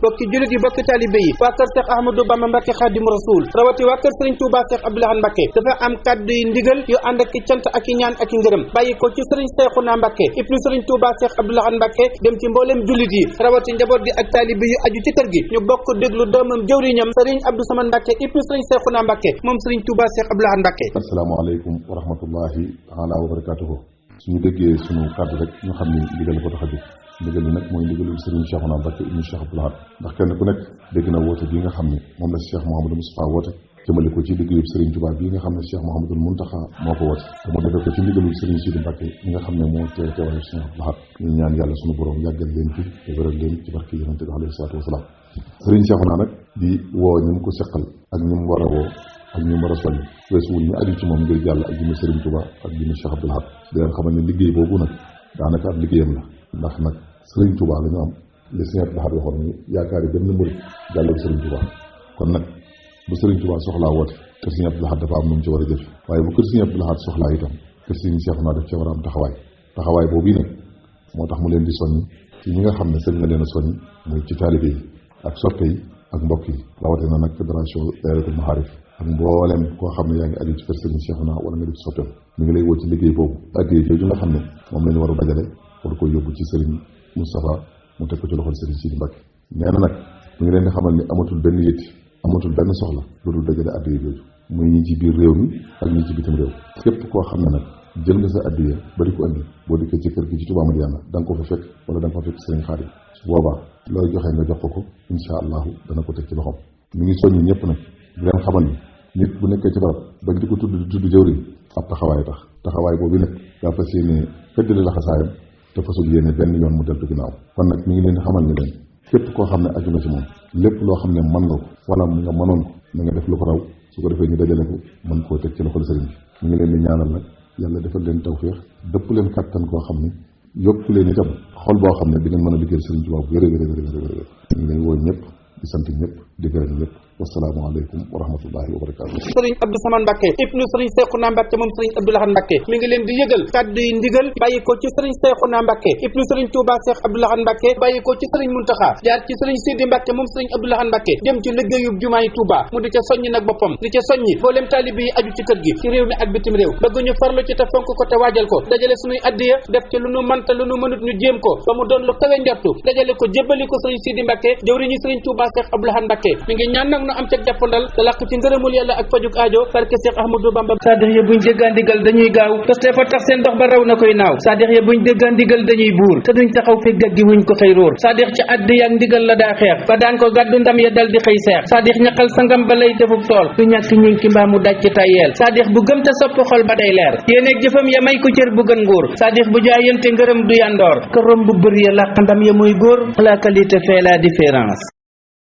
bokki jullit yi bokki talibé yi waa kër Cheikh Ahmadou Bamba Mbacké Khadimu Rasul rawati waa kër Serigne Touba Cheikh Abdou Lahad Mbacké dafa am kaddu yi ndigal yu ànd ak i cant ak i ñaan ak i ngërëm bàyyi ko ci Serigne Cheikhouna Mbacké ibnu Serigne Touba Cheikh Abdou Lahad Mbacké dem ci mboolem jullit yi rawati njaboot gi ak talibé yu aju ci kër gi ñu bokk déglu doomam jëwriñam Serigne Abdou Samane Mbacké ibnu Serigne Cheikhouna Mbacké moom Serigne Touba Cheikh Abdou Lahad Mbacké. asalaamaaleykum wa rahmatullahi taala wa barakatuhu. suñu déggee suñu kàddu rek ñu xam ni ndigal ko tax a jóg ndigal li nag mooy ndigalul Serigne Cheikhouna Mbacké ibnu Cheikh Abdou Lahad ndax kenn ku nekk dégg na woote bi nga xam ne moom la Cheikh Mouhamadou Moustapha woote jëmale ko ci liggéeyub Serigne Touba bii nga xam ne Cheikh Mouhamadou Mountakha moo ko woote te mu defee ko ci ndigalul Serigne Sidi Mbacké mi nga xam ne moo teewal Cheikh Abdou Lahad ñu ñaan yàlla suñu borom yàggal leen fi te wéral leen ci barke yonente bi alayhi salaatu wasalaam Serigne Cheikhouna nag di woo ñi mu ko seqal ak ñi mu war a woo ak ñu war a soññ weesuwul ñu aju ci moom ngir jàll ak jëmmi Serigne Touba ak jëmmi Cheikh Abdou Lahad di leen xamal ne liggéey boobu nag daanaka ab liggéeyam la ndax nag Serigne Touba la ñu am li Serigne Abdou Lahad waxoon ni yaakaar yi benn murid jàllale Serigne Touba kon nag bu Serigne Touba soxlaa woote kër Serigne Abdou Lahad dafa am nu mu ci war a jëf waaye bu kër Serigne Abdou Lahad soxlaa itam kër Serigne Cheikhouna daf ci war a am taxawaay boobu nag moo tax mu leen di soññ ci ñi nga xam ne sëñ na leen a soññ muy ci taalibe yi ak soppe yi ak mbokk yi rawatina nag fédération Dahiratoul Maarif ak mboolem koo xam ne yaa ngi aju ci kër Serigne Cheikhouna wala nga def ci soppeem mi ngi lay woo ci liggéey boobu addiyee jooju nga xam ne moom la ñu war a dajale war ko yóbbu ci Serigne Moustapha mu teg ko ci loxol Serigne Sidi Mbacké nee na nag mi ngi leen di xamal ni amatul benn yitte amatul benn soxla loolu dajale addiyee jooju muy ñi ci biir réew mi ak ñi ci bitim réew képp koo xam ne nag jël nga sa addiya bari ko andi boo dikkee ci kër gi ci Touba Madiyana da nga ko fa fekk wala da nga ko fekk Serigne Khadim su boobaa looy joxe nga jox ko insha allahu dana ko teg ci loxoom mi ngi soññi ñëpp nag di leen xamal ni nit bu nekkee ci barab bañ di ko tudd jëwriñ ab taxawaay boobu nag daa fas yéene feddali la xasaayam te fasul yéene benn yoon mu deltu ginnaaw kon nag mi ngi leen di xamal ni leen képp koo xam ne aju na ci moom lépp loo xam ne mën nga ko wala nga mënoon ko na nga def lu ko raw su ko defee ñu dajale ko mën koo teg ci loxol sëriñ bi mi ngi leen di ñaanal nag yàlla defal leen tawféex dëpp leen kàttan koo xam ne yokk leen itam xol boo xam ne di ngeen mën a liggéeyal sëriñ Tuubaa bu wér ñu ngi lay woo ñëpp di sant ñëpp di gërëm ñëpp wasalaamaaleykum wa rahmatullahi wa barakatuh. Serigne Abdou Samane Mbacké ibnu Serigne Cheikhouna Mbacké moom Serigne Abdou Lahad Mbacké mi ngi leen di yëgal kàddu yi ndigal bàyyi ko ci Serigne Cheikhouna Mbacké ibnu Serigne Touba Cheikh Abdou Lahad Mbacké bàyyi ko ci Serigne Mountakha jaar ci Serigne Sidi Mbacké moom Serigne Abdou Lahad Mbacké dem ci liggéeyub jumaay Touba mu di ca soññi nag boppam di ca soññi mboolem taalibe yi aju ci kër gi ci réew mi ak bitim réew bëgg ñu farlu ci te fonk ko te waajal ko dajale suñuy addiya def ci lu nu mën te lu nu mënut ñu jéem ko ba mu doon lu kawe njortu dajale ko jébbali ko Serigne Sidi Mbacké jëwriñu Serigne Touba Cheikh Abdou Lahad Mbacké mi ngi ñaan nag nu am ca jàppandal te làq ci ngërëmul yàlla ak fajuk aajo barke Cheikh Ahmadou Bamba saadix ya buñ déggaa ndigal dañuy gaaw te fa tax seen dox ba raw na koy naaw saadix ya buñ déggaa ndigal dañuy buur te duñ taxaw fekk gaggi wuñ ko xëy róor saadix ci addi ak ndigal la daa xeex ba daan ko gàddu ndam ya dal di xëy seex saadix ñaqal sangam ba lay defub tool du ñàkk ñinki mbaa mu daj ci tayyeel saadix bu gëm te sopp xol ba day leer yéeneeg jëfam ya may ko cër bu gën nguur saadix bu jaayante ngërëm du yandoor kërom bu bër ya làq ndam ya muy góor la qualité fait la différence